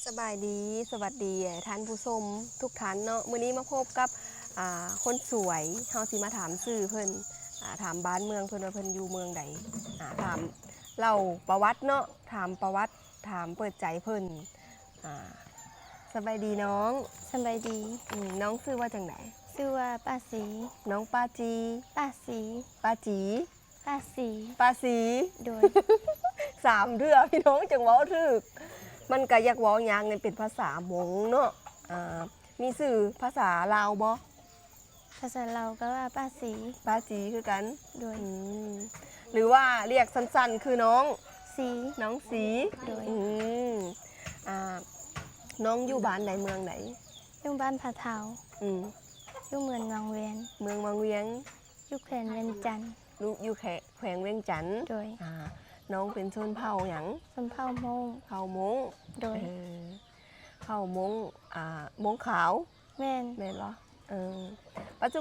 ສະບາຍດີ ສະຫວັດດີທ່ານຜູ້ຊົມທຸກທ່ານເນາະ. ມື້ນີ້ມາພົບກັບ ອ່າ ຄົນສວຍ ເຮົາຊິມາຖາມຊື່ເພິ່ນ ອ່າ ຖາມບ້ານເມືອງເພິ່ນວ່າເພິ່ນຢູ່ເມືອງໃດ ອ່າ ຖາມເລົ່າປະຫວັດເນາະ ຖາມປະຫວັດ ຖາມເປີດໃຈເພິ່ນ. ອ່າ ສະບາຍດີນ້ອງ. ສະບາຍດີ. ອືມ ນ້ອງຊື່ວ່າຈັ່ງໃດ? ຊື່ວ່າປາສີ. ນ້ອງປາຈີ. ປາສີ. ປາຈີ. ປາສີ. ປາສີ. ໂດຍ. ສາມເທື່ອພີ່ນ້ອງຈັ່ງເວົ້າຖືກ. ມັນກະຢາກເວົ້າຍາກ ມັນເປັນພາສາມົ້ງເນາະ. ອ່າ ມີຊື່ພາສາລາວບໍ່? ພາສາລາວກະວ່າປາສີ. ປາສີຄືກັນ. ໂດຍ. ອືມ ຫຼືວ່າລຽກສັ້ນໆຄືນ້ອງສີ. ນ້ອງສີ. ໂດຍ. ອືມ ອ່າ ນ້ອງຢູ່ບ້ານໃດເມືອງໃດ? ຢູ່ບ້ານຜາເທົາ. ອືມ ຢູ່ເມືອງວັງວຽງ. ເມືອງວັງວຽງ. ຢູ່ແຂວງວຽງຈັນ. ຢູ່ ຢູ່ແຂວງ ແຂວງວຽງຈັນ. ໂດຍ. ອ່າ ນ້ອງເປັນຊົນເຜົ່າຫຍັງ? ຊົນເຜົ່າມົ້ງ. ເຜົ່າມົ້ງ. ໂດຍ. ເອີ ເຜົ່າມົ້ງ ອ່າ ມົ້ງຂາວ. ແມ່ນ. ແມ່ນບໍ່? ເອີ ປັດຈຸ